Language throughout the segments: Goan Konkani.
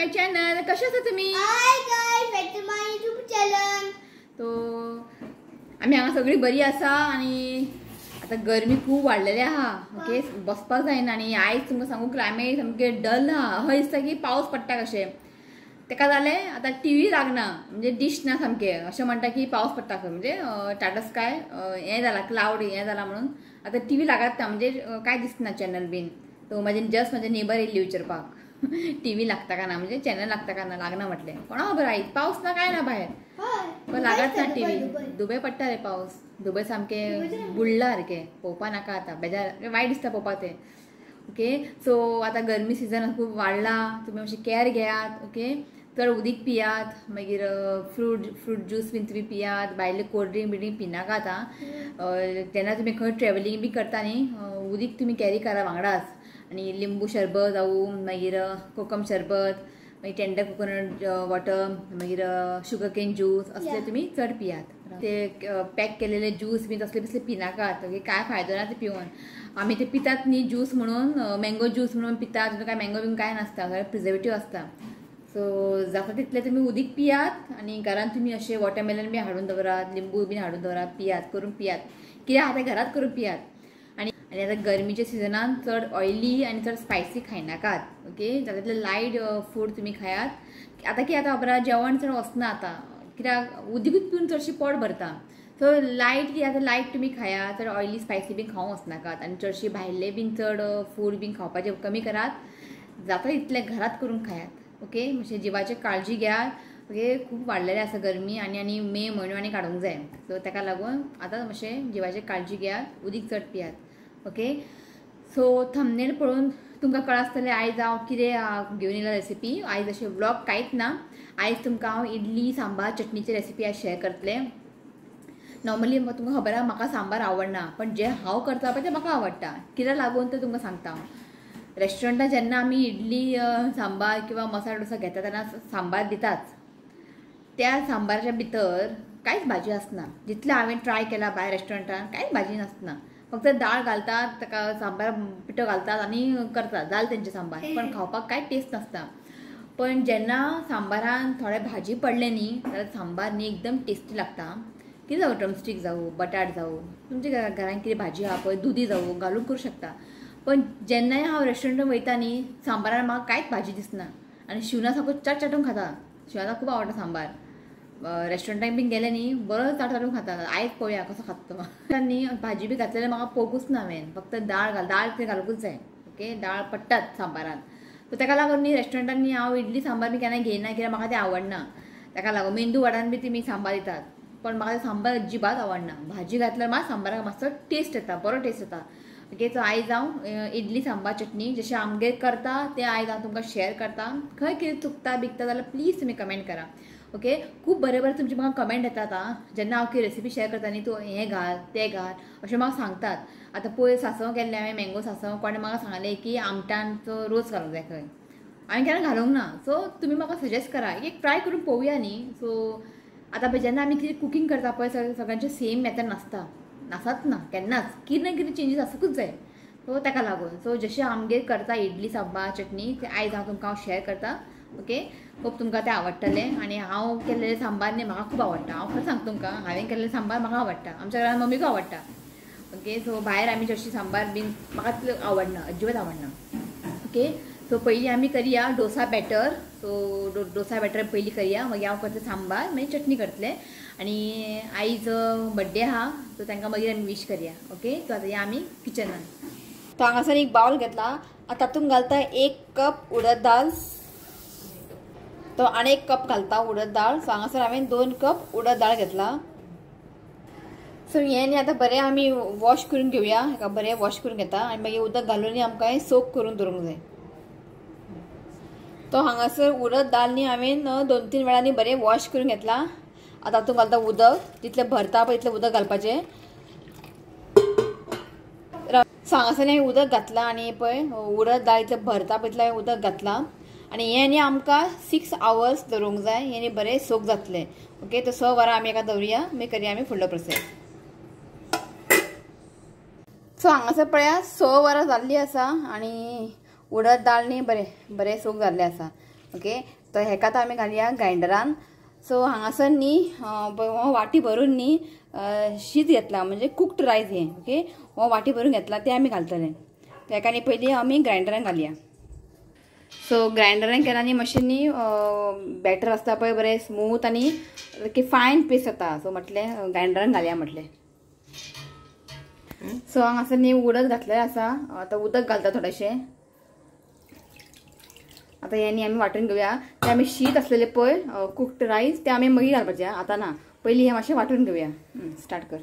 My channel. कशे आसा तुमी? Hi guys, back to my YouTube channel. तो आमी हांगा सगळी बरी आसा आनी आतां गरमी खूब वाडलेली आहा. ओके, बसपाक जायना आनी आयज तुमकां सांगू क्लायमेट सामकें डल आहा. अशें दिसता की पावस पडटा कशें. तेका जालें आतां टीव्ही लागना, म्हणजे डीश ना सामकें. अशें म्हणटा की पावस पडटा खंय, म्हणजे टाटा स्काय हें जाला, क्लावड हें जाला म्हणून आतां टीव्ही लागत ना, म्हणजे कांय दिसना चॅनल बीन. तो म्हाजे जस्ट म्हाजे नेबर येयल्ली विचारपाक टीव्ही लागता का ना, म्हणजे चॅनल लागता का ना, लागना म्हटलें. कोणा खबर आयज पावस ना काय ना भायर, पण लागत ना टीव्ही. दुबय पडटा रे पावस, दुबय सामकें बुडला सारकें, पळोवपा नाका आतां, बेजार वायट दिसता पळोवपा तें. ओके, सो आतां गरमी सिजन खूब वाडला, तुमी मातशी कॅर घेयात. ओके, चड उदीक पियात, मागीर फ्रूट ज्यूस बीन तुमी पियात, भायले कोल्ड ड्रिंक बिड्रिंक पिनाका आतां. जेन्ना तुमी खंय ट्रेवलिंग बी करता न्ही, उदीक तुमी कॅरी करा वांगडाच. आनी लिंबू शरबत जावं, मागीर कोकम शरबत, मागीर टेंडर कोकोनट वॉटर, मागीर शुगर केन ज्यूस असले तुमी चड पियात. ते पॅक केलेले ज्यूस बी तसले बिसले पिनाकात. ओके, काय फायदो ना ते पिवन. आमी ते पितात न्ही ज्यूस म्हणून, मँगो ज्यूस म्हणून पितात, तितून काय मँगो बीन काय नासता, सगळें प्रिजर्वेटीव आसता. सो जाता तितले तुमी उदीक पियात आनी घरान तुमी अशें वॉटरमेलन बी हाडून दवरात, लिंबू बीन हाडून दवरात, पियात, करून पियात, कितें आहा तें घरात करून पियात. आनी आतां गरमीच्या सिजनान चड ऑयली आनी चड स्पायसी खायनाकात. ओके, जाता तितलें लायट फूड तुमी खायात. आतां कितें आतां खबर, जेवण चड वचना आतां, कित्याक उदीकूच पिवन चडशें पोट भरता. सो लायट कितें आतां लायट तुमी खायात, चड ऑयली स्पायसी बीन खावंक वचनाकात आनी चडशी भायले बीन चड फूड बीन खावपाचें कमी करात, जाता तितलें घरात करून खायात. ओके, मातशें जिवाची काळजी घेयात. ओके, खूब वाडलेलें आसा गरमी आनी आनी मे म्हयनो आनी काडूंक जाय. सो ताका लागून आतां मातशें जिवाची काळजी घेयात, उदीक चड पियात. ओके, सो थंबनेल पळोवन तुमकां कळ्ळां आसतलें आयज हांव कितें घेवन येयला रेसिपी. आयज अशें व्लॉग कांयच ना, आयज तुमकां हांव इडली सांबार चटणीची रेसिपी आयज शेअर करतलें. नॉर्मली तुमकां खबर आहा म्हाका सांबार आवडना, पण जें हांव करता पळय तें म्हाका आवडटा. कित्याक लागून तें तुमकां सांगता हांव. रेस्टॉरंटान जेन्ना आमी इडली सांबार किंवा मसाला डोसा घेता तेन्ना सांबार दिताच, त्या सांबाराच्या भितर कांयच भाजी आसना. जितलें हांवें ट्राय केला भायर रेस्टॉरंटान कांयच भाजी नासना, फक्त दाळ घालतात, ताका सांबार पिठो घालतात आनी करतात, जालें तेंचें सांबार. पण खावपाक कांय टेस्ट नासता. पण जेन्ना सांबारान थोडे भाजी पडले न्ही जाल्यार सांबार न्ही एकदम टेस्टी लागता. कितें जावं, ड्रमस्टीक जावं, बटाट जावं, तुमच्या घरान कितें भाजी आहा पळय, दुदी जावं, घालून करूं शकता. पण जेन्नाय हांव रेस्टॉरंटान वयता न्ही, सांबारान म्हाका कांयच भाजी दिसना आनी शिवना सामको चाट चाटून खाता. शिवनाक खूब आवडटा सांबार. रेस्टॉरंटान बीन गेले न्ही बरो चाट चाटून खाता. आयज पळोवया कसो खाता तो. न्ही भाजी बी घातलें म्हाका पळोवंकूच ना हांवें, फक्त दाळ घाल, दाळ कितें घालूंकूच जाय. ओके, दाळ पडटात सांबारान. सो ताका लागून न्ही रेस्टॉरंटान न्ही हांव इडली सांबार बी केन्ना घेयना, कित्याक म्हाका तें आवडना. ताका लागून मेंदू वडान बी तुमी सांबार दितात, पण म्हाका तें सांबार अजिबात आवडना. भाजी घातल्यार मात सांबाराक मातसो टेस्ट येता, बरो टेस्ट येता. ओके, सो आयज हांव इडली सांबार चटणी जशें आमगेर करता तें आयज हांव तुमकां शेअर करता. खंय कितें चुकता बिकता जाल्यार प्लीज तुमी कमेंट करा. ओके, खूब बरें बरें तुमचे म्हाका कमेंट येतात. आं, जेन्ना हांव कितें रेसिपी शेअर करता न्ही, तूं हें घाल तें घाल अशें म्हाका सांगतात. आतां पयर सांसव केल्लें हांवें, मँगो सांसव, कोणें म्हाका सांगलें की आमटानचो रोस घालूंक जाय खंय, हांवें केन्ना घालूंक ना. सो तुमी म्हाका सजेस्ट करा, एक ट्राय करून पळोवया न्ही. सो आतां पळय जेन्ना आमी कितें कुकींग करता पळय, सगळ्यांचें सेम मेथड नासता, नासत ना केन्नाच, कितें ना कितें चेंजीस आसूंकूच जाय. सो ताका लागून सो जशें आमगेर करता इडली सांबार चटणी तें आयज हांव तुमकां हांव शेअर करता. ओके, खूब तुमकां तें आवडटलें. आनी हांव केल्लें सांबार न्ही म्हाका खूब आवडटा. हांव खरें सांगता तुमकां, हांवें केल्लें सांबार म्हाका आवडटा, आमच्या घरान मम्मीकूय आवडटा. ओके, सो भायर आमी चडशी सांबार बीन म्हाका तितलें आवडना, अजिबात आवडना. ओके, सो पयलीं आमी करया dosa batter. So dosa batter पयलीं करया, मागीर हांव करतलें सांबार, मागीर चटणी करतलें. आनी आयज बड्डे आहा, सो तांकां मागीर आमी वीश करया. ओके, सो आतां या आमी किचनान. तो हांगासर एक बावल घेतला, आतां तातूंत घालता 1 कप उडद दाल. तो आनी 1 कप घालता उडद दाळ. सो हांगासर हांवें 2 कप उडद दाळ घेतला. सो हें न्ही आतां बरें आमी वॉश करून घेवया, हेका बरें वॉश करून घेता आनी मागीर उदक घालून आमकां हें सोक करून दवरूंक जाय. तो हांगासर उडद दाळ न्ही हांवें 2-3 वेळांनी बरें वॉश करून घेतला. आतां तातूंत घालता उदक, जितलें भरता पळय तितलें उदक घालपाचें. सो हांगासर हांवें उदक घातलां आनी पळय उडद दाळ इतलें भरता पळय तितलें हांवें उदक घातलां. आनी हें न्ही आमकां 6 आवर्स दवरूंक जाय, हें न्ही बरें सोक जातलें. ओके, तर 6 वरां आमी एका दवरुया, मागीर करया आमी फुडलो प्रोसेस. सो हांगासर पळया 6 वरां जाल्लीं आसा आनी उडद दाळ न्ही बरें बरें सोक जाल्लें आसा. ओके तो हेका आतां आमी घालया ग्रायंडरान. सो हांगासर न्ही वाटी भरून न्ही शीत घेतला म्हणजे कुक्ड रायस हें. ओके हो वाटी भरून घेतला ते आमी घालतले. तेका न्ही पयलीं आमी ग्रायंडरान घालया. सो ग्रायंडरान केला न्ही मातशें न्ही बॅटर आसता पळय बरें स्मूथ आनी फायन पेस्ट जाता. सो म्हटलें ग्रायंडरान घालया म्हटलें. सो हांगासर न्ही उदक घातलेलें आसा. आतां उदक घालता थोडेशें. आतां हें न्ही आमी वांटून घेवया. तें आमी शीत आसलेलें पळय कुक्ड रायस तें आमी मागीर घालपाचें, आतां ना, पयलीं हें मातशें वांटून घेवया. स्टार्ट कर.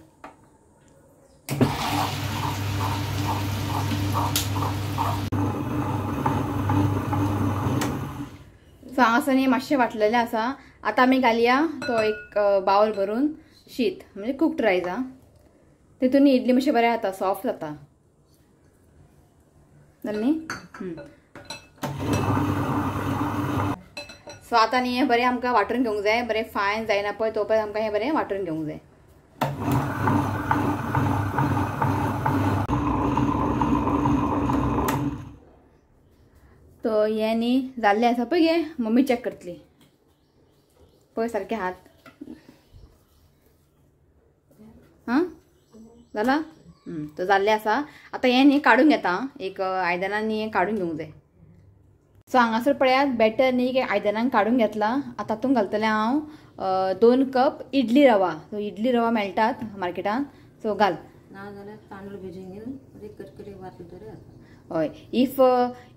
सो हांगासर न्ही मातशें वांटलेलें आसा. आतां आमी घालया तो एक बावल भरून शीत म्हणजे कुक्ड रायस. आं तितून इडली मातशें बरें जाता, सॉफ्ट जाता. जालें न्ही. सो आतां न्ही हें बरें आमकां वांटून घेवंक जाय, बरें फायन जायना पळय तो पर्यंत आमकां हें बरें वांटून घेवंक जाय. तो हें न्ही जाल्लें आसा पळय गे, मम्मी चॅक करतली पळय सारकें हात. हां जाला. तो जाल्लें आसा. आतां हें न्ही काडून घेता एक आयदनान न्ही हें काडून घेवंक जाय. सो हांगासर पळयात बॅटर न्ही एक आयदनान काडून घेतला. आतां तातूंत घालतलें हांव 2 कप इडली रवा. सो इडली रवा मेळटात मार्केटान. सो घाल. हय if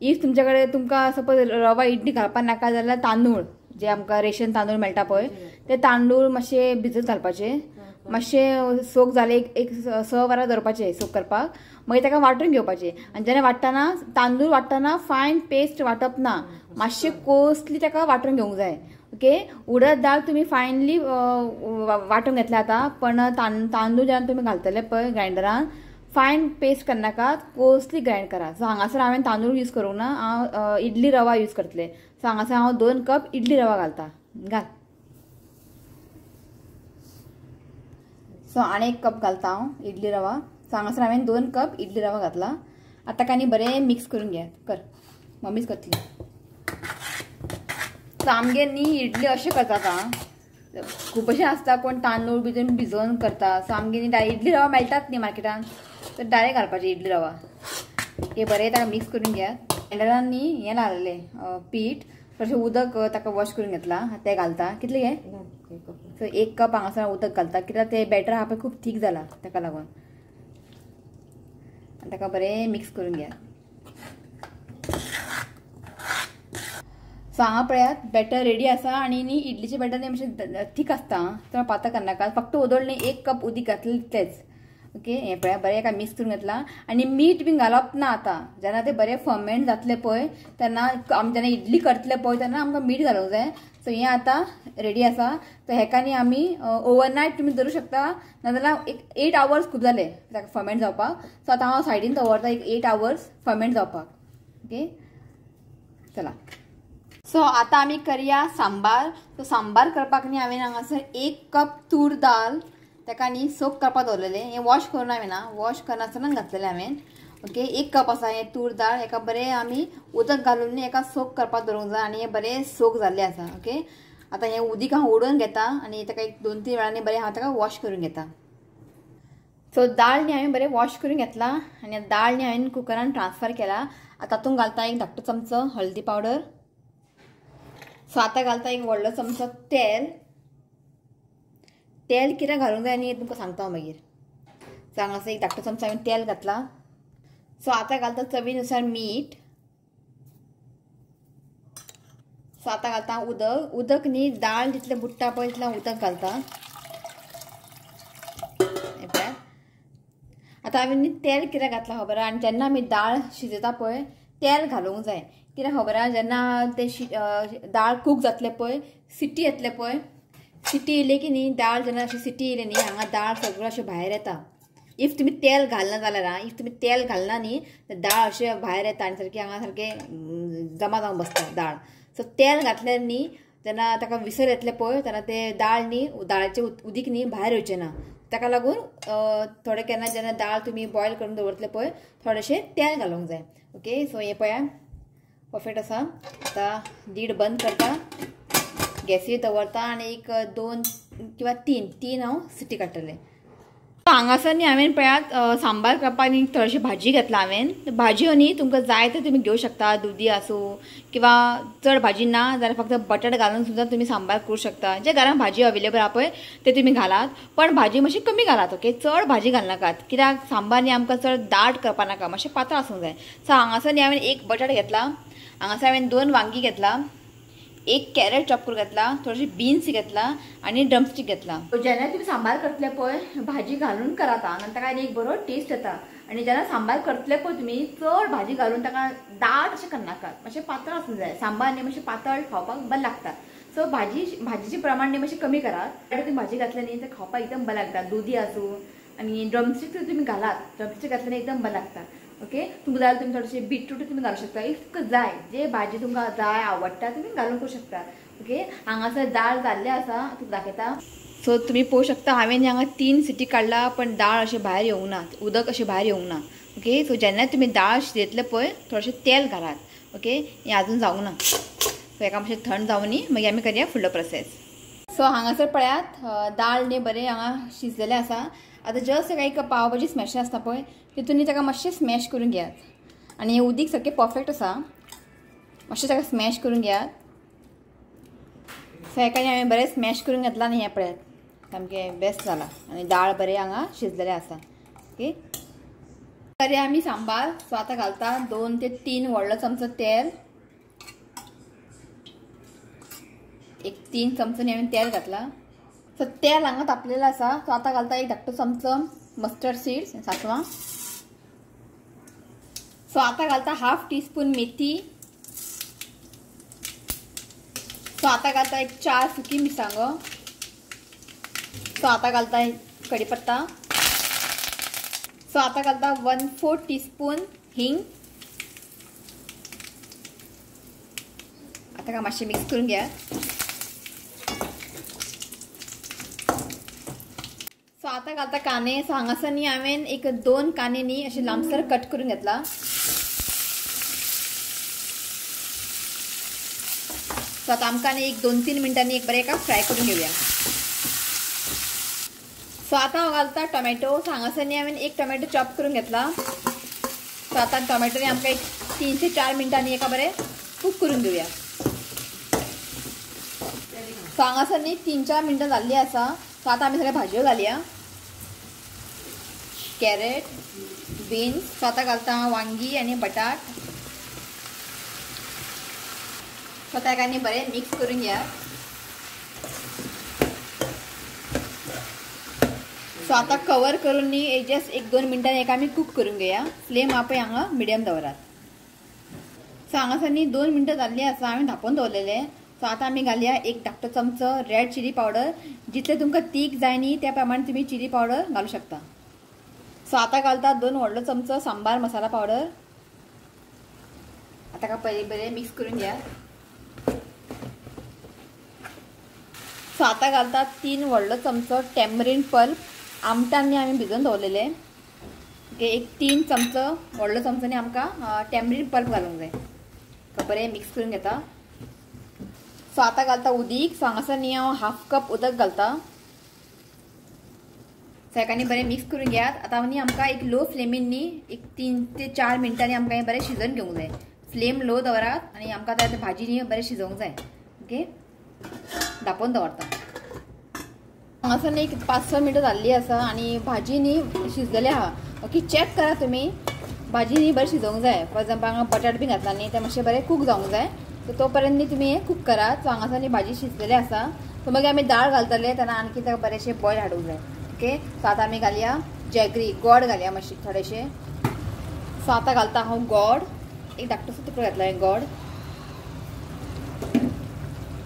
if तुमचे कडेन तुमकां सपोज रवा इडली घालपाक नाका जाल्यार तांदूळ जे आमकां रेशन तांदूळ मेळटा पळय ते तांदूळ मातशे भिजत घालपाचे, मातशे सोक जाले एक 6 वरां दवरपाचे सोक करपाक, मागीर ताका वांटून घेवपाचे. आनी जेन्ना वांट्टना तांदूळ वांट्टना फायन पेस्ट वांटप ना, मातशें कोसली ताका वांटून घेवंक जाय. ओके उडद दाळ तुमी फायनली वांटून घेतल्या आतां, पण तांदूळ जेन्ना तुमी घालतले पळय ग्रायंडरान फायन पेस्ट करनाका, कोसली ग्रायंड करा. सो हांगासर हांवें तांदूळ यूज करूंक ना, हांव इडली रवा यूज करतलें. सो हांगासर हांव 2 कप इडली रवा घालता. घाल. सो आनी 1 कप घालता हांव इडली रवा. सो हांगासर हांवें 2 कप इडली रवा घातला. आतां कांय बरें मिक्स करून घेयात. कर मम्मीच करतली. सो आमगे न्ही इडली अशें करतात. आं खूब अशें आसता कोण तांदूळ भिजून भिजोवन करता. सो आमगे न्ही इडली रवा मेळटात न्ही मार्केटान, तर डायरेक्ट घालपाचें इडली रवा. हे बरें ताका मिक्स करून घेयात. ग्रायंडरान न्ही हें घाललें पीठ, तशें उदक ताका वॉश करून घेतला तें घालता. कितलें गे? सो 1 कप हांगासर उदक घालता, कित्याक तें बॅटर आहा पळय खूब थीक जाला ताका लागून. आनी ताका बरें मिक्स करून घेयात. सो हांगा पळयात बॅटर रेडी आसा. आनी न्ही इडलीचें बॅटर न्ही मातशें थीक आसता, चड पातळ करनाका, फक्त उदक न्ही 1 कप उदीक घातलें तितलेंच. ओके हें पळया बरें एका मिक्स करून घेतला. आनी मीठ बीन घालप ना आतां, जेन्ना तें बरें फर्मेंट जातलें पळय तेन्ना आमी जेन्ना इडली करतले पळय तेन्ना आमकां मीठ घालूंक जाय. सो हें आतां रेडी आसा. तो हेका न्ही आमी ओवरनायट तुमी धरूं शकता, नाजाल्यार एक 8 आवर्स खूब जाले ताका फर्मेंट जावपाक. सो आतां हांव सायडीन दवरता एक 8 आवर्स फर्मेंट जावपाक. ओके चला. सो आतां आमी करया सांबार. सो सांबार करपाक न्ही हांवें हांगासर 1 कप तूर दाल ताका न्ही सोक करपाक दवरलेलें. हें वॉश करून हांवें ना, वॉश करनासतना घातलेलें हांवें. ओके 1 कप आसा हें तूर दाळ. हेका बरें आमी उदक घालून न्ही हेका सोक करपाक दवरूंक जाय. आनी हें बरें सोक जाल्लें आसा. ओके आतां हें उदीक हांव उडोवन घेता आनी ताका एक 2-3 वेळांनी बरें हांव ताका वॉश करून घेता. सो दाळ न्ही हांवें बरें वॉश करून घेतला आनी दाळ न्ही हांवें कुकरान ट्रान्सफर केला. आतां तातूंत घालता एक धाकटो चमचो हळदी पावडर. सो आतां घालता एक व्हडलो चमचो तेल. तेल कितें घालूंक जाय न्ही तुमकां सांगता हांव मागीर. सो हांगासर एक धाकटो चमचो हांवें तेल घातला. सो आतां घालता चवीनुसार मीठ. सो आतां घालता उदक. उदक न्ही दाळ जितलें बुडटा पळय तितलें उदक घालता. आतां हांवें न्ही तेल कितें घातलां खबर आहा. आनी जेन्ना आमी दाळ शिजयता पळय तेल घालूंक जाय, कित्याक खबर आहा जेन्ना ते दाळ कूक जातलें पळय सिटी येतलें पळय, सिटी येयली की न्ही दाळ जेन्ना अशी सिटी येयली न्ही हांगा दाळ सगळें अशें भायर येता. If तुमी तेल घालना जाल्यार, if तुमी तेल घालना न्ही दाळ अशें भायर येता आनी सारकें हांगा सारकें जमा जावन बसता दाळ. सो तेल घातल्यार न्ही जेन्ना ताका विसर येतलें पळय तेन्ना ते दाळ न्ही दाळाचें उदीक न्ही भायर येवचें ना. ताका लागून थोडें केन्ना जेन्ना दाळ तुमी बॉयल करून दवरतले पळय थोडेशें तेल घालूंक जाय. ओके सो हें पळया परफेक्ट आसा. आतां लीड बंद करता, गॅसीर दवरता आनी एक 2 किंवा 3 हांव सिटी काडटलें. हांगासर न्ही हांवें पळयात सांबार करपाक न्ही थोडीशी भाजी घेतला हांवें. भाजी न्ही तुमकां जाय तर तुमी घेवं शकता, दुदी आसूं किंवा चड भाजी ना जाल्यार फक्त बटाट घालून सुद्दां तुमी सांबार करूं शकता. जे घरान भाजी अवेलेबल आहा पळय ते तुमी घालात, पण भाजी मातशी कमी घालात. ओके, चड भाजी घालनाकात कित्याक सांबार न्ही आमकां चड दाट करपाक नाका, मातशें पातळ आसूंक जाय. सो हांगासर न्ही हांवें एक बटाट घेतला, हांगासर हांवें 2 वांगी घेतला, एक कॅरेट चॉप करून घेतला, थोडेशे बीन्स घेतला आनी ड्रमस्टीक घेतला. जेन्ना तुमी सांबार करतले पळय भाजी घालून करात आनी ताका एक बरो टेस्ट येता. आनी जेन्ना सांबार करतले पळय तुमी चड भाजी घालून ताका दाट अशें करनाकात, मातशें पातळ आसूंक जाय. सांबार न्ही मातशें पातळ खावपाक बरें लागता. सो भाजीचें प्रमाण न्ही मातशें कमी करात. तुमी भाजी घातले न्ही ते खावपाक एकदम बरें लागता. दुदी आसूं आनी ड्रमस्टीक तुमी घालात, ड्रमस्टीक घातले न्ही एकदम बरें लागता. ओके, तुमकां जाल्यार तुमी थोडेशे बीटरूट तुमी घालूं शकता. If तुमकां जाय जे भाजी तुमकां जाय आवडटा तुमी घालून करूं शकता. ओके, हांगासर दाळ जाल्ले आसा तुमकां दाखयता. सो तुमी पळोवंक शकता हांवें हांगा 3 सिटी काडला, पण दाळ अशें भायर येवंक ना, उदक अशें भायर येवंक ना. ओके, सो जेन्ना तुमी दाळ शिजयतले पळय थोडेशें तेल घालात. ओके, हें आजून जावंक ना, सो हेका मातशें थंड जावनी मागीर आमी करया फुडलो प्रोसेस. सो हांगासर पळयात दाळ न्ही बरें हांगा शिजलेलें आसा. आतां जस्ट ताका एक पाव भाजी स्मॅश आसता पळय तितून ताका मातशें स्मॅश करून घेयात. आनी हें उदीक सारकें परफेक्ट आसा, मातशें ताका स्मॅश करून घेयात. सो हेका हांवें बरें स्मॅश करून घेतलां आनी हें पळयात सामकें बेस्ट जालां आनी दाळ बरें हांगा शिजलेलें आसा. ओके, करया आमी सांबार. सो आतां घालता 2 ते 3 व्हडलो चमचो तेल, एक 3 चमचो हांवें तेल घातलां. सो तेल हांगा तापलेलें आसा. सो आतां घालता एक धाकटो चमचो मस्टर्ड सीड्स सासवां. सो आतां घालता 1/2 टीस्पून मेथी. सो आतां घालता एक 4 सुकी मिरसांगो. सो आतां घालता कढीपत्ता. सो आतां घालता 1/4 टीस्पून हिंग. आतां काय मातशें मिक्स करून घ्या. सो आतां घालता कांदे. सो हांगासर न्ही हांवें एक 2 कांदे न्ही अशे लांबसर कट करून घेतला. सो आतां आमकां न्ही एक 2-3 मिनटांनी एक बरें एका फ्राय करून घेवया. सो आतां हांव घालता टोमॅटो. सो हांगासर न्ही हांवें एक टोमॅटो चॉप करून घेतला. सो आतां टोमॅटो न्ही आमकां एक 3 ते 4 मिनटांनी एका बरें कूक करून घेवया. सो हांगासर न्ही 3-4 मिनटां जाल्लीं आसा. सो आतां आमी सगळ्यो भाजयो घालया, कॅरेट, बीन्स. सो आतां घालता वांगी आनी बटाट. सो आतां हेका न्ही बरें मिक्स करून घेया. सो आतां कवर करून न्ही जस्ट 1-2 मिनटां हेका आमी कूक करून घेया. फ्लेम आपय हांगा मिडियम दवरात. सो हांगासर न्ही 2 मिनटां जाल्लीं आसा, हांवें धांपून दवरलेलें. सो आतां आमी घालया एक धाकटो चमचो रेड चिली पावडर. जितले तुमकां तीख जाय न्ही त्या प्रमाणे तुमी चिली पावडर घालूं शकता. सो आतां घालता 2 व्हडलो चमचो सांबार मसाला पावडर. आतां का पयलीं बरें मिक्स करून घेया. सो आतां घालता 3 व्हडलो चमचो टॅमरीन पल्प. आमटान न्ही आमी भिजोवन दवरलेलें. ओके, एक 3 चमचो व्हडलो चमचो न्ही आमकां टॅमरीन पल्प घालूंक जाय. बरें मिक्स करून घेता. सो आतां घालता उदीक. सो हांगासर न्ही हांव 1/2 कप उदक घालता. सो हेका न्ही बरें मिक्स करून घेयात. आतां न्ही आमकां एक लो फ्लेमीन न्ही एक 3 ते 4 मिनटांनी आमकां हें बरें शिजोवन घेवंक जाय. फ्लेम लो दवरात आनी आमकां आतां भाजी न्ही बरें शिजोवंक जाय. ओके, धांपून दवरता. हांगासर न्ही एक 5-6 मिनटां जाल्लीं आसा आनी भाजी न्ही शिजलेली आहा. ओके, चॅक करा तुमी भाजी न्ही बरें शिजोवंक जाय. फॉर एग्जाम्पल हांगा बटाट बी घातला न्ही तें मातशें बरें कूक जावंक जाय. सो तो पर्यंत न्ही तुमी हें कूक करात. सो हांगासर न्ही भाजी शिजलेली आसा. सो मागीर आमी दाळ घालतले तेन्ना आणखी ताका बरेंशें बॉयल हाडूंक जाय. ओके, सो आतां आमी घालया जॅगरी, गोड घालया मातशें थोडेशें. सो आतां घालता हांव गोड, एक धाकटोसो तुकडो घातला हांवें गोड.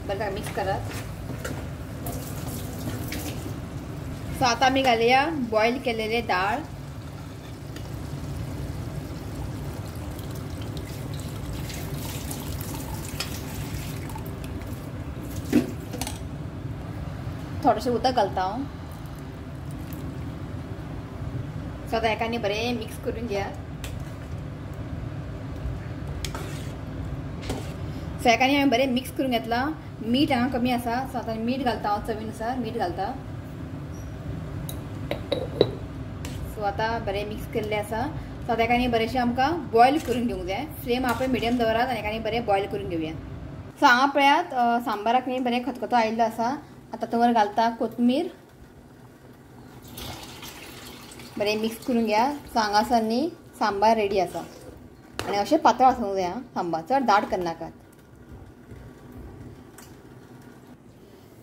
बरें ताका मिक्स करात. सो आतां आमी घालया बॉयल केलेले दाळ. थोडेशें उदक घालता हांव. सो आतां हेका न्ही बरें मिक्स करून घेया. सो हेका न्ही हांवें बरें मिक्स करून घेतलां. मीठ हांगा कमी आसा, सो आतां मीठ घालता हांव, चवीनुसार मीठ घालता. सो आतां बरें मिक्स केल्लें आसा. सो आतां हेका न्ही बरेंशें आमकां बॉयल करून घेवंक जाय. फ्लेम आपणे मिडियम दवरात आनी हेका न्ही बरें बॉयल करून घेवया. सो हांगा पळयात सांबाराक न्ही बरें खतखतो आयिल्लो आसा. आतां तवर घालता कोथमीर, बरें मिक्स करून घ्या. सो हांगासर न्ही सांबार रेडी आसा. आनी अशें पातळ आसूंक जाय सांबार, चड दाट करनाकात.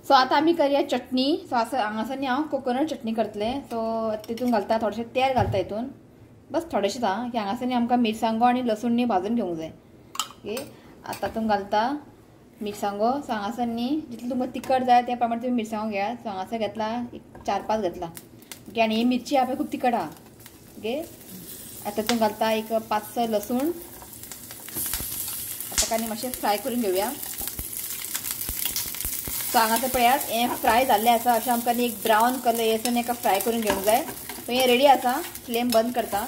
सो आतां आमी करया चटणी. सो हांगासर न्ही हांव कोकोनट चटणी करतलें. सो तितून घालता थोडेशें तेल घालता हितून, बस थोडेशेंच आं, की हांगासर न्ही आमकां मिरसांगो आनी लसूण न्ही भाजून घेवंक जाय. ओके, आतां तातूंत घालता मिरसांगो. सो हांगासर न्ही जितलें तुमकां तिखट जाय त्या प्रमाणे तुमी मिरसांगो घेयात. सो हांगासर घेतला एक 4-5 घेतला. ओके, आनी ही मिरची आहा पळय खूब तिखट आहा. ओके, आतां तातूंत घालता एक 5-6 लसूण. आतां ताका न्ही मातशें फ्राय करून घेवया. सो हांगासर पळयात हें फ्राय जाल्लें आसा. अशें आमकां न्ही एक ब्रावन कलर येसर हेका फ्राय करून घेवंक जाय. सो हें रेडी आसा, फ्लेम बंद करता.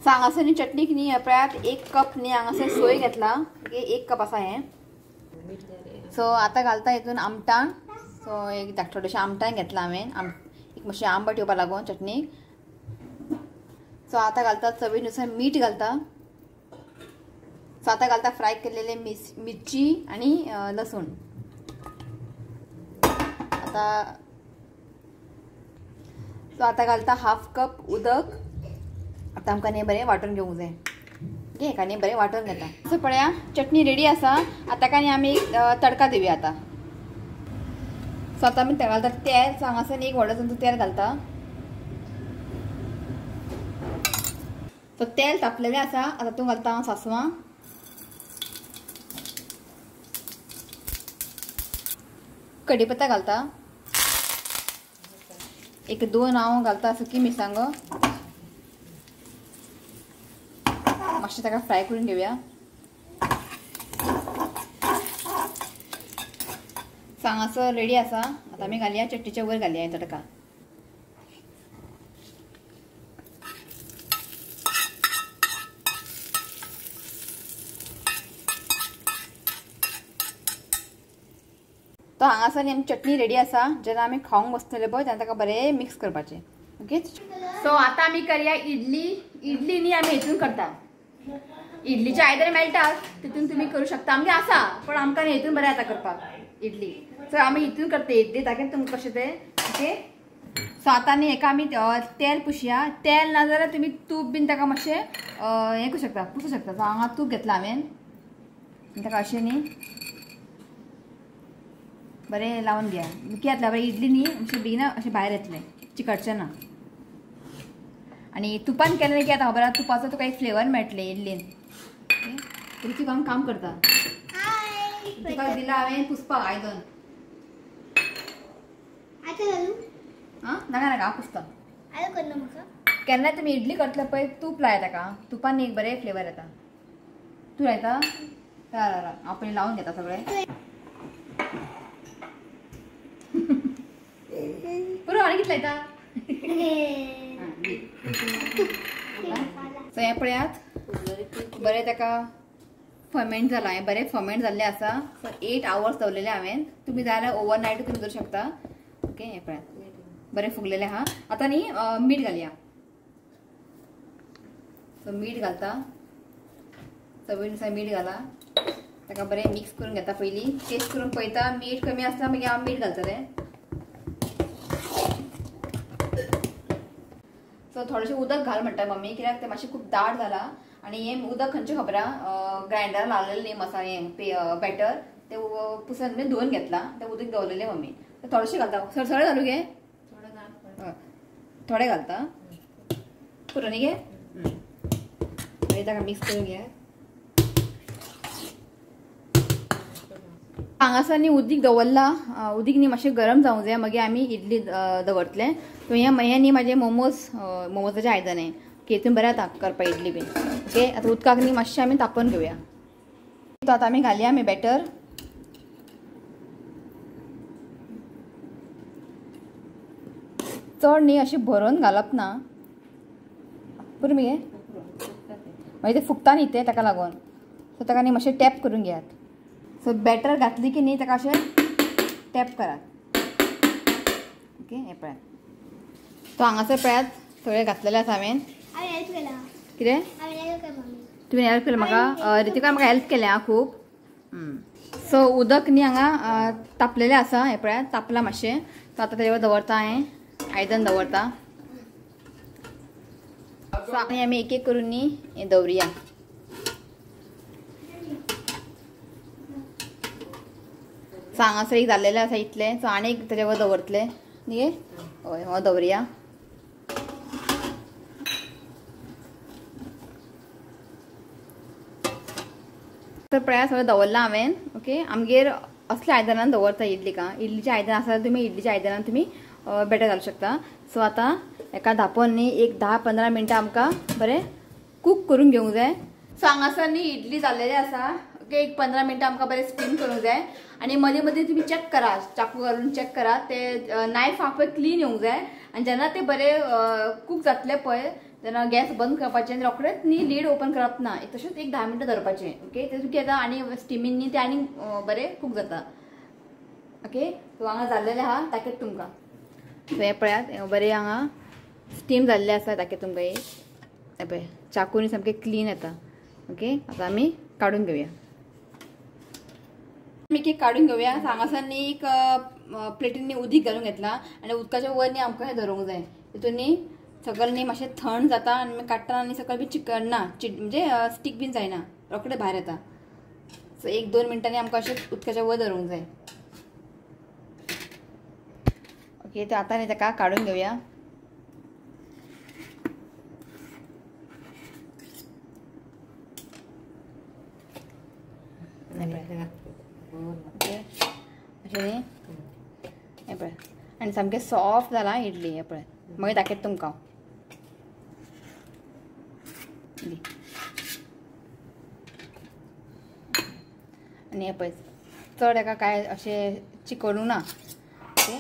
सो हांगासर न्ही चटणीक न्ही पळयात 1 कप न्ही हांगासर सोय घेतला. ओके, 1 कप आसा हें. सो आतां घालता हितून आमटाण. सो एक थोडेशें आमटाण घेतलां हांवें, एक मातशें आंबट येवपा लागून चटणीक. सो आतां घालता चवीनुसार मीठ घालता. सो आतां घालता फ्राय केलेले मिरची आनी लसूण. आतां सो आतां घालता 1/2 कप उदक. आतां आमकां न्ही बरें वांटून घेवंक जाय. ओके, हेका न्ही बरें वांटून घेता. सो पळया चटणी रेडी आसा. आतां काय न्ही आमी तडका दिवया आतां. सो आतां आमी घालता तेल. सो हांगासर न्ही एक व्हडलो चमचो तेल घालता. सो तेल तापलेलें आसा. आतां तातूंत घालता हांव सासवां, कडीपत्ता घालता, एक 2 हांव घालता सुकी मिरसांगो. मातशें ताका फ्राय करून घेवया. सो हांगासर रेडी आसा. आतां आमी घालया चटणीच्या वयर घालया तडका. तो हांगासर न्ही आमची चटणी रेडी आसा. जेन्ना आमी खावंक बसतले पळय तेन्ना ताका बरें मिक्स करपाचें. ओके, सो आतां आमी करया इडली. इडली न्ही आमी हितून करता. इडलीचे आयदन मेळटा तितून तुमी करूं शकता, आमगे आसा पण आमकां न्ही हितून बरें जाता करपाक इडली. सो आमी हितून करता इडली, ताका तुमकां कशें तें. ओके, सो आतां न्ही हेका आमी तेल पुसया. तेल ना जाल्यार तुमी तूप बीन ताका मातशें हें करूं शकता, पुसूं शकता. सो हांगा तूप घेतलां हांवें, ताका अशें न्ही बरें लावन घ्या. कितें जातलें बरें इडली न्ही अशें बेगीन अशें भायर येतलें, चिकटचें ना. आनी तुपान केलें कितें जाता खबर आसा, तुपाचो तुका एक फ्लेवर मेळटलें इडलीन. ऋतिक हांव काम करता, तुका दिलां हांवें पुसपाक आयदन. आं, नाका नाका हांव पुसता. केन्नाय तुमी इडली करतले पळय तूप लाय ताका, तुपान एक बरें फ्लेवर येता. तूं लायता? राव राव, हांव पयलीं लावन घेता सगळें. पुरो आनी कितलें लायता? सो हें पळयात बरें ताका फर्मेंट जाला, हें बरें फर्मेंट जाल्लें आसा. सो 8 आवर्स दवरलेलें हांवें, तुमी जाय जाल्यार ओवरनायट तुमी दवरूं शकता. ओके, हें पळयात बरें फुगलेलें आहा. आतां न्ही मीठ घालया. सो मीठ घालता, चवीनुसार मीठ घाला. ताका बरें मिक्स करून घेता पयलीं, टेस्ट करून पळयता. मीठ कमी आसता मागीर हांव मीठ घालतलें. सो थोडेशें उदक घाल म्हणटा मम्मी, कित्याक तें मातशें खूब दाट जालां. आनी हें उदक खंयचें खबर आहा, ग्रायंडरान लावलेलें न्ही मसाले हें बॅटर तें पुसून म्हणजे धुवन घेतलां, तें उदक दवरलेलें मम्मी. थोडेशें घालता, सगळें घालूं गे? थोडें घालता पुरो न्ही गे? मागीर ताका मिक्स करून घे. हांगासर न्ही उदीक दवरला, उदीक न्ही मातशें गरम जावंक जाय, मागीर आमी इडली दवरतले. सो हें न्ही म्हाजें मोमोजाचें आयदन हें, हितून बरें जाता करपाक इडली बीन. ओके, आतां उदकाक न्ही मातशें आमी तापोवन घेवया. तो आतां आमी घालया आमी बॅटर. चड न्ही अशें भरून घालप ना, पुरो मगे, मागीर तें फुगता न्ही तें, ताका लागून. सो ताका न्ही मातशें टॅप करून घेयात. सो बॅटर घातली की न्ही ताका अशें टॅप करात. ओके हें पळयात. तो हांगासर पळयात सगळें घातलेलें आसा हांवें. कितें तुवें हेल्प केलें म्हाका? रितिका म्हाका हेल्प केलें आं खूब. सो उदक न्ही हांगा तापलेलें आसा. हें पळयात तापलां मातशें. सो आतां तेजेर दवरता हांवें आयदन दवरता. सो आनी आमी एक एक करून न्ही हें दवरुया. सो हांगासर एक जाल्लेलें आसा इतलें. सो आनी एक तेजे वर दवरतलें न्ही. हय हो दवरुया. तर पळया सगळें दवरलां हांवें. ओके आमगेर असल्या आयदनान दवरता इडली का. इडलीचें आयदन आसा जाल्यार तुमी इडलीच्या आयदनान तुमी बॅटर घालूंक शकता. सो आतां एका धांपून न्ही एक 10-15 मिनटां आमकां बरें कूक करून घेवंक जाय. सो हांगासर न्ही इडली जाल्लेली आसा. ओके एक 15 मिनटां आमकां बरें स्टीम करूंक जाय. आनी मदीं मदीं तुमी चॅक करा, चाकू घालून चॅक करा ते नायफ आहा पळय क्लीन येवंक जाय. आनी जेन्ना ते बरें कूक जातले पळय तेन्ना गॅस बंद करपाचें आनी रोखडेंच न्ही लीड ओपन करप ना, तशेंच एक 10 मिनटां धरपाचें. ओके तेतून कितें जाता आनी स्टिमीन न्ही तें आनी बरें कूक जाता. ओके सो हांगा जाल्लेलें आहा दाखयता तुमकां. सो हें पळयात बरें हांगा स्टीम जाल्लें आसा. दाखयता तुमकां एक पळय चाकून सामकें क्लीन येता. ओके आतां आमी काडून घेवया. आमी केक काडून घेवया. हांगासर न्ही एक प्लेटीन न्ही उदीक घालून घेतला आनी उदकाच्या वयर न्ही आमकां हें धरूंक जाय. तितून न्ही सकयल न्ही मातशें थंड जाता आनी मागीर काडटना न्ही सकयल बी चिकन ना म्हणजे स्टीक बीन जायना, रोखडें भायर येता. सो 1-2 मिनटांनी आमकां अशें उदकाच्या वयर धरूंक जाय. ओके तर आतां न्ही ताका काडून घेवया. ओके अशें न्ही हें पळय आनी सामकें सॉफ्ट जालां इडली. हें पळय मागीर दाखयता तुमकां. आनी हें पळय चड हेका कांय अशें चिकणूं ना. ओके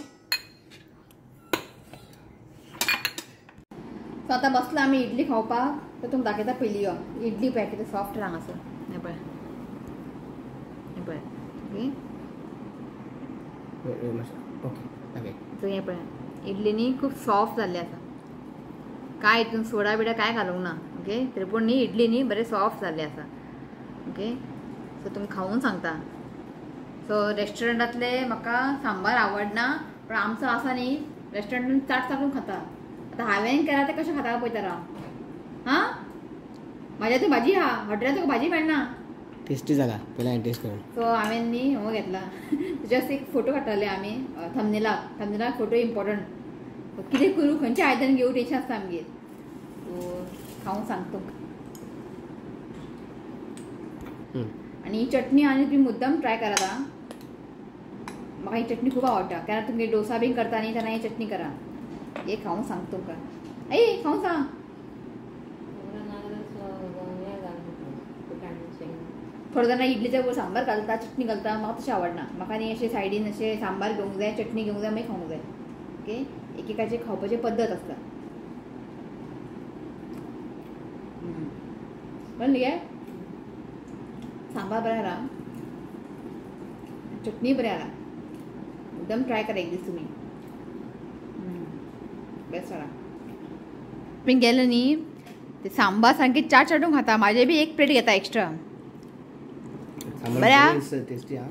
सो आतां बसला आमी इडली खावपाक. तर तुमकां दाखयता पयली यो इडली पळय कितें सॉफ्ट हांगासर. हें पळय हें पळय. ओके सो हें पळय इडली न्ही खूब सॉफ्ट जाल्ली आसा. कांय हितून सोडा बिडा कांय घालूंक ना. ओके तरी पूण न्ही इडली न्ही बरें सॉफ्ट जाल्ली आसा. ओके सो तुमकां खावून सांगता. सो रेस्टॉरंटांतले म्हाका सांबार आवडना, पण आमचो आसा न्ही रेस्टॉरंटान चाट चाटून खाता. आतां हांवें केला तें कशें खाता पळयता राव. हां म्हाज्या तूं भाजी आहा, हॉटेलान तुका भाजी मेळना. टेस्टी जाला पयलीं हांवें टेस्ट करून. सो हांवें न्ही हो घेतला जस्ट एक फोटो काडटाले आमी थंबनेलाक. थंबनेलाक फोटो इम्पॉर्टंट. कितें करूं खंयचें आयदन घेवं टेंशन आसता आमगेर. सो खावूंक सांगता तुमकां. आनी ही चटणी आनी तुमी मुद्दम ट्राय करात आं. म्हाका ही चटणी खूब आवडटा. केन्ना तुमगेर डोसा बीन करता न्ही तेन्ना ही चटणी करा. एक खावूंक सांगता तुमकां. ए खावूंक सांग. थोडे जाणां इडलीच्या वयर सांबार घालता, चटणी घालता. म्हाका तशें आवडना. म्हाका न्ही अशें सायडीन अशें सांबार घेवंक जाय, चटणी घेवंक जाय, मागीर खावंक जाय. ओके एकेकाचे खावपाची पद्दत आसता. बरें न्ही सांबार बरें आहा, चटणी बरें आहा. एकदम ट्राय करा एक दीस तुमी. बेस्ट आहा. तुमी गेले न्ही ते सांबार सामकें चाट चाटून खाता. म्हाजें बी एक प्लेट घेता एक्स्ट्रा. बरें टेस्टी आहा.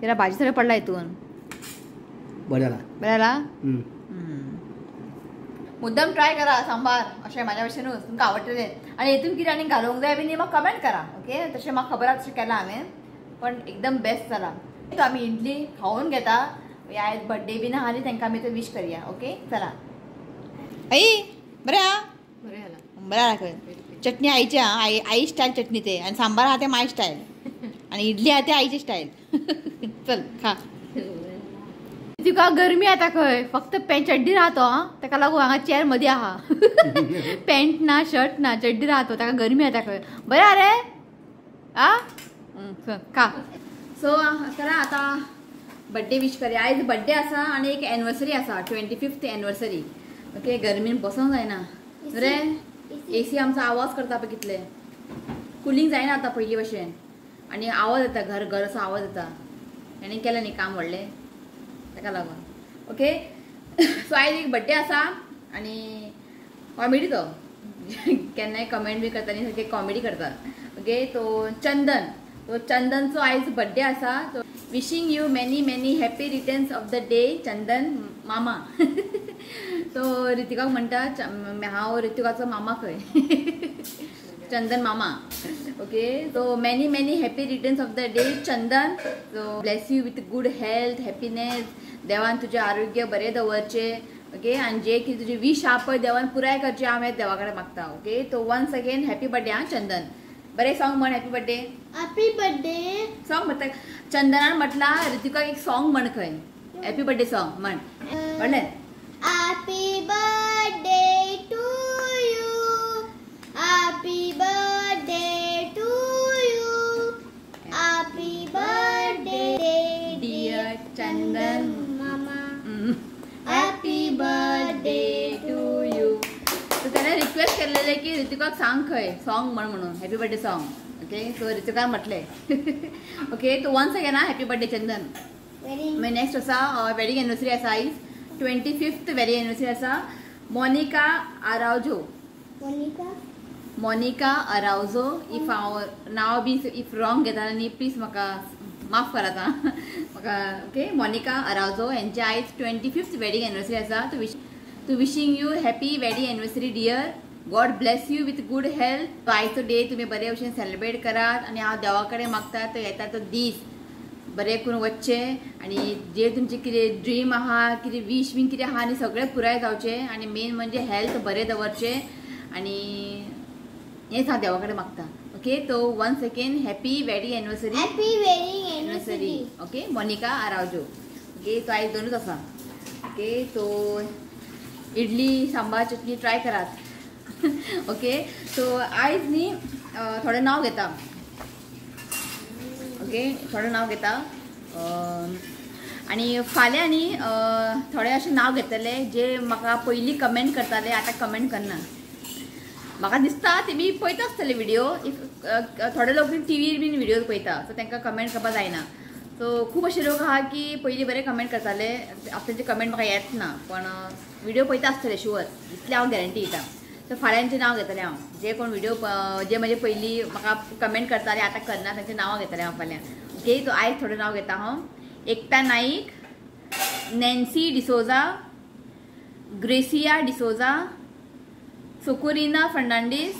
तेरा भाजी सगळें पडला हितून. बरें जाला. बरें जाला. मुद्दम ट्राय करा सांबार अशें म्हाज्या भशेनूच तुमकां आवडटलें. आनी हितून कितें आनी घालूंक जाय बी न्ही म्हाका कमेंट करा. ओके तशें म्हाका खबर आसा तशें केलां हांवें, पण एकदम बेस्ट जाला. तो आमी इडली खावून घेता. आयज बड्डे बीन आहा न्ही तांकां आमी तो विश करया. ओके चला. आई बरें आहा. बरें जाला. बरें आहा खंय चटणी आईची आहा, आई आई स्टायल चटणी ते, आनी सांबार आहा ते my style, आनी इडली आहा ते आईची स्टायल. चल खा. तुका गरमी आता खंय फक्त पॅन्ट चड्डी राहतो. हां ताका लागून हांगा चेअर मदीं आहा. पॅन्ट ना शर्ट ना चड्डी राहतो, ताका गरमी आता खंय. बरें आरे आ खा. सो चला आतां बड्डे विश करया. आयज बड्डे आसा आनी एक एनिवर्सरी आसा, 25th anniversary. Okay गरमीन बसोंक जायना रे. एसी आमचो आवाज करता पळय कितले, कुलींग जायना आतां पयलीं भशेन. आनी आवाज येता, घर घर असो आवाज येता. आनी केलें न्ही काम व्हडलें ताका लागून. ओके सो आयज एक बड्डे आसा आनी कॉमेडी तो केन्नाय कमेंट बी करता न्ही, सारके कॉमेडी करता. ओके तो चंदन, तो चंदनचो आयज बड्डे आसा. तो wishing you many many happy returns of the day Chandan मामा. तो ऋतिकाक म्हणटा हांव ऋतिकाचो मामा खंय, चंदन मामा. ओके तो many many happy returns of the day Chandan. So bless you with good health, happiness. देवान तुजें आरोग्य बरें दवरचें. ओके आनी जे कितें तुजी वीश आहा पळय देवान पुराय करचें, हांव हें देवा कडेन मागता. ओके तो वन्स अगेन हॅपी बर्थडे आं चंदन. बरें सॉंग म्हण, happy birthday. Happy birthday song म्हणटा चंदनान म्हटलां ऋतिकाक एक सॉंग म्हण खंय, हॅपी बर्थडे सॉंग म्हण. म्हणलें happy birthday to you, happy birthday to you, happy birthday dear Chandan मामा, happy birthday to you. So त्याने रिक्वेस्ट केलेले की ऋतिकाक सांग खंय सॉंग म्हण म्हणून, happy birthday song. Okay so ऋतिकान म्हटलें. ओके तो वन्स अगेन आं हॅपी बर्थडे चंदन. मागीर नेक्स्ट आसा वेडिंग एनिवर्सरी आसा आयज, 25th wedding anniversary आसा. Monica Araujo, Monica Araujo. If हांव नांव बी if wrong घेता न्ही प्लीज म्हाका माफ करात आं म्हाका. ओके मोनिका आरावजो हेंचे आयज 25th wedding anniversary आसा. तो wishing you happy wedding anniversary dear, God bless you with good health. आयचो डे तुमी बरे भशेन सेलिब्रेट करात आनी हांव देवा कडेन मागता तो येता तो दीस बरें करून वचचें आनी जे तुमचें कितें ड्रीम आहा, कितें वीश बीन कितें आहा आनी सगळें पुराय जावचें आनी मेन म्हणजे हेल्थ बरें दवरचें आनी हेंच हांव देवा कडेन मागता. ओके तो once again happy wedding anniversary, happy wedding anniversary. Okay Monica Araujo. Okay तो आयज दोनूच आसा. ओके तो इडली सांबार चटणी ट्राय करात. ओके सो आयज न्ही थोडें नांव घेता. ओके थोडें नांव घेता आनी फाल्यां न्ही थोडे अशें नांव घेतले जे म्हाका पयलीं कमेंट करताले, आतां कमेंट करना. म्हाका दिसता तेमी पळयता आसतले व्हिडियो. If थोडे लोक टीव्हीर बीन व्हिडियो पळयता सो तांकां कमेंट करपाक जायना. सो खूब अशे लोक आहा की पयलीं बरे कमेंट करताले, आतां कमेंट म्हाका येत ना, पण व्हिडियो पळयता आसतले शुअर, इतलें हांव गॅरंटी दिता. सो फाल्यांचें नांव घेतलें हांव, जे कोण व्हिडियो जे म्हजे पयलीं म्हाका कमेंट करताले आतां करना तांचें नांवां घेतलें हांव फाल्यां. ओके सो आयज थोडें नांव घेता हांव. Ekta Naik, Nancy D'Souza, Gracia D'Souza, Socorina Fernandes,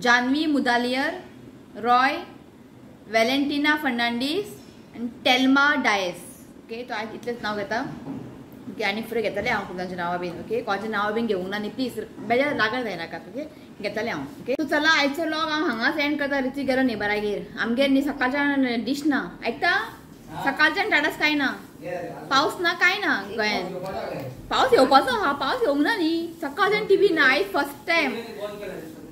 Janhavi Mudaliar, Roy, Valentina Fernandes आनी टेल्मा डायस. ओके तो आयज इतलेंच नांव घेता. ओके आनी फुडें घेतलें हांव खूब जाणांचें नांवां बीन. ओके कोणाचें नांवां बीन घेवंक ना न्ही प्लीज बेजार लागत जायनाकात. ओके घेतलें हांव. ओके सो चला आयचो व्लॉग हांव हांगाच एंड करता. ऋतिक गेलो नेबरागेर, आमगेर न्ही सकाळच्यान डीश ना, आयकता सकाळच्यान टाटास कांय ना, पावस ना कांय ना गोंयान, पावस येवपाचो आहा, पावस येवंक ना न्ही, सकाळच्यान टीव्ही ना. आयज फर्स्ट टायम,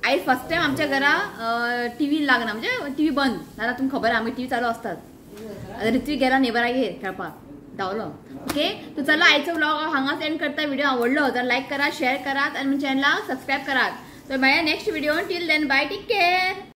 आयज फर्स्ट टायम आमच्या घरा टीव्ही लागना, म्हणजे टीव्ही बंद नाल्यार तुमकां खबर आहा आमी टीव्ही चालू आसतात. ऋत्विक गेला नेबरागेर खेळपाक धांवलो. ओके तो चला आयचो व्लॉग हांगाच एंड करता. व्हिडिओ आवडलो तर लायक करा, शेअर करात आनी चॅनलाक सबस्क्रायब करात. सो मेळया next video, till then bye, take care.